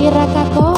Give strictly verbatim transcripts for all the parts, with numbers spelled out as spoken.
Ira kato.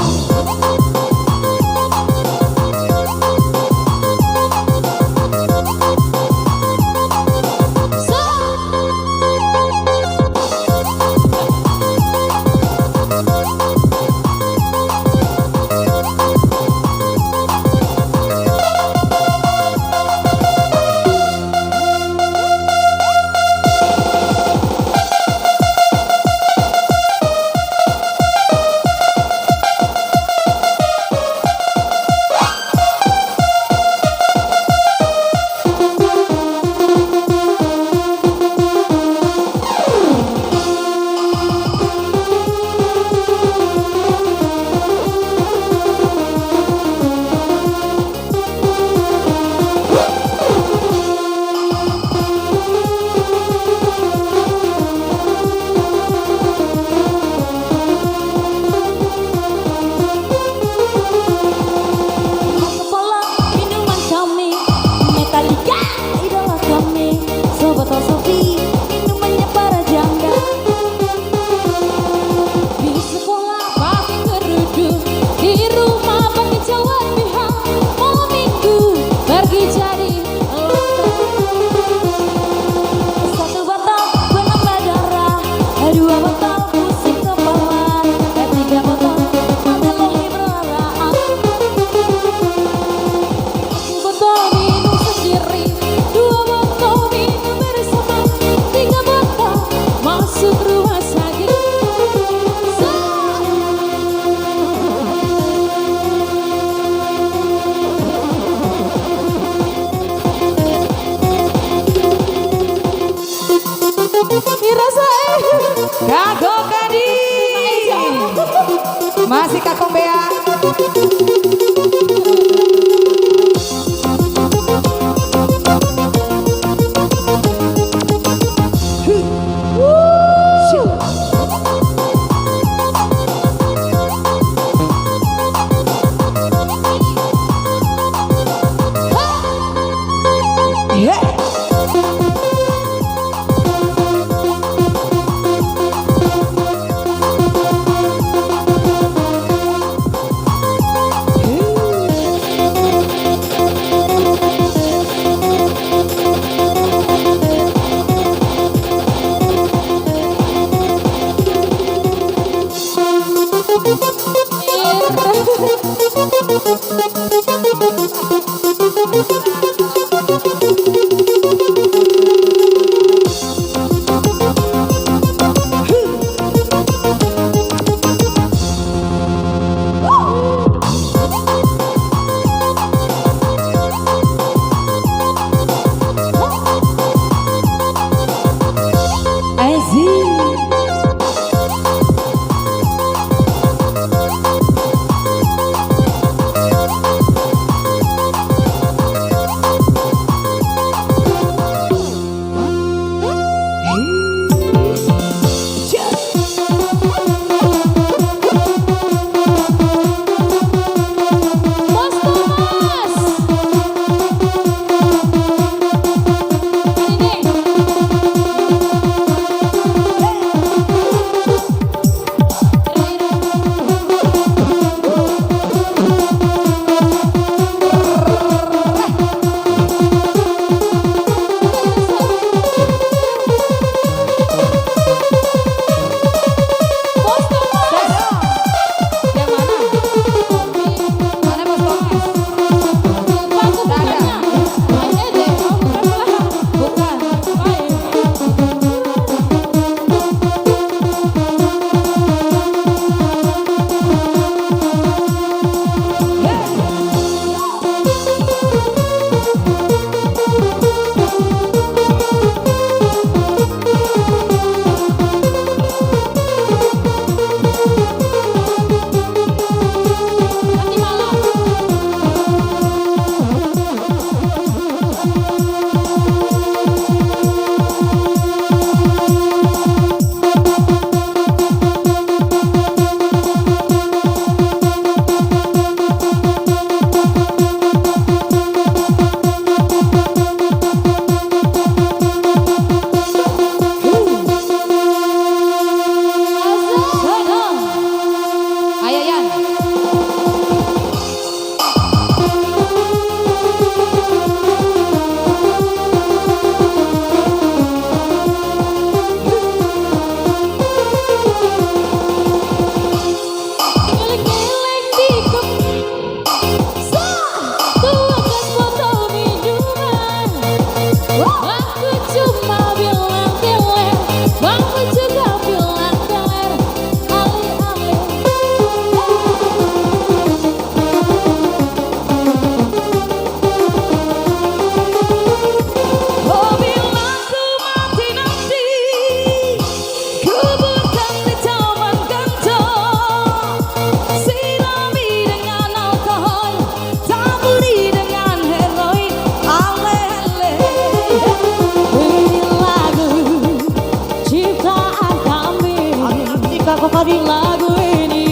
Fadil lagu ini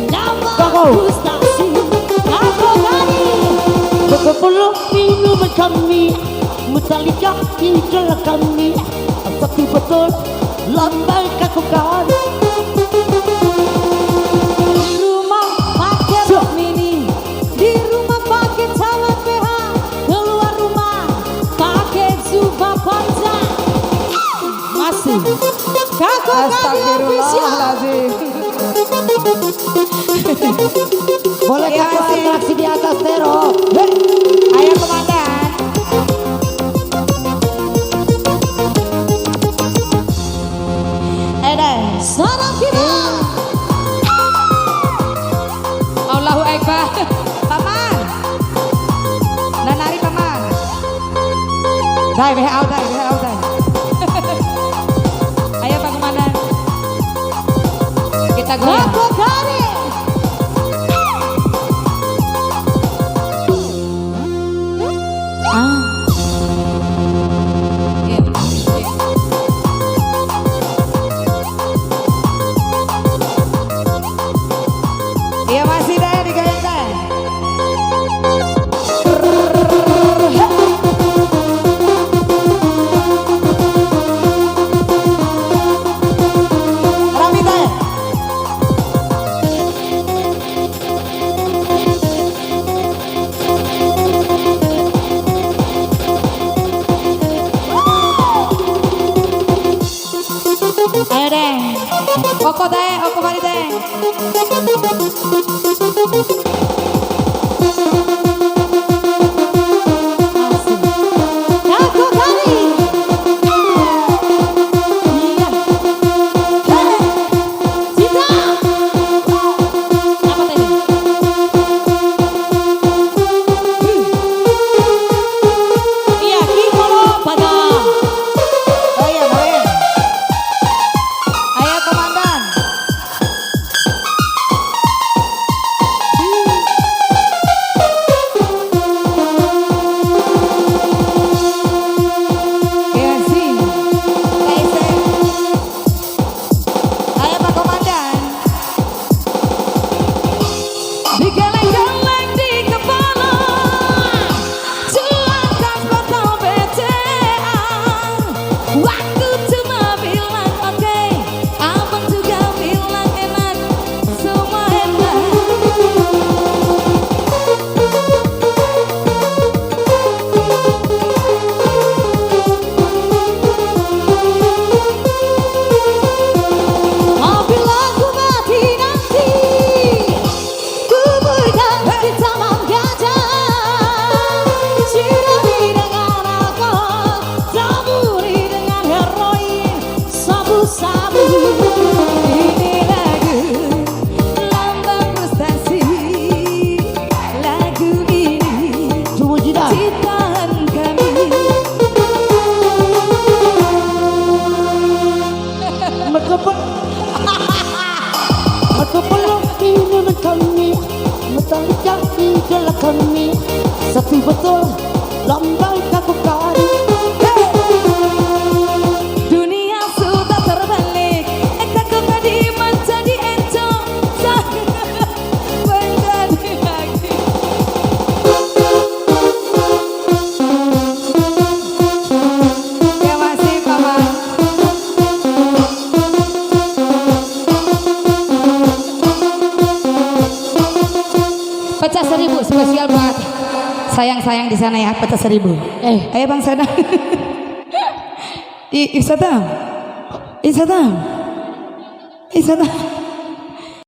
nama Kako. Frustasi Kako Gani. Betul minum kami Metallica idol kami. Tapi betul lambang Kako Gani. Di rumah pakai rok mini, di rumah pakai celana P H, keluar rumah pakai jubah panjang. Masih. Kako Gani Official. Astagfirullahaladzim. Boleh Iya, Kako sih. Atraksi di atas, Tero? Ayo, Komandan. Ayo deh. Salam kita. Allahu Akbar. Paman. Nanari, Paman. Dai, W H O, dai, W H O, dai. Ayo, Pak Komandan. Kita goyang. Bapak Gani. Ah. Iya. Iya, masih deh, digoyang deh. Rami deh. Ayo deh. Oko deh, oko bali deh. Asik. Jago kali. Iya. Hei. Cita. Apa tadi? Iya, ki kolo pada. Oh iya, boleh. Ayo, Komandan. Iya, sih. Kaise. Ayo, Pak Komandan. Digeleng-geleng di kepala, cuakan bakal becean. Waktu cuma bilang oke, abang juga bilang enak, semua enak. Apabila ku mati nanti, kuburkan di Taman Gajah. Sirami dengan alkohol, taburi dengan heroin, sabu-sabu. Ini lagu lambang frustasi, lagu ini Tunggu, Jida. Ciptaan kami. Betul, Pak. Betul, Pak. Ini kami. Metallica, idola kami. Tapi betul, lambang Kako Gani. Hey! Dunia sudah terbalik, eh, Kako Gani menjadi encong. Menjadi lagi. Ya, masih, Paman. Pecah seribu spesial buat sayang-sayang di sana ya, pecah seribu. Eh. Ayo, Bang Sada. I, Ih, Sada. Ih, Sada. Ih, Sada.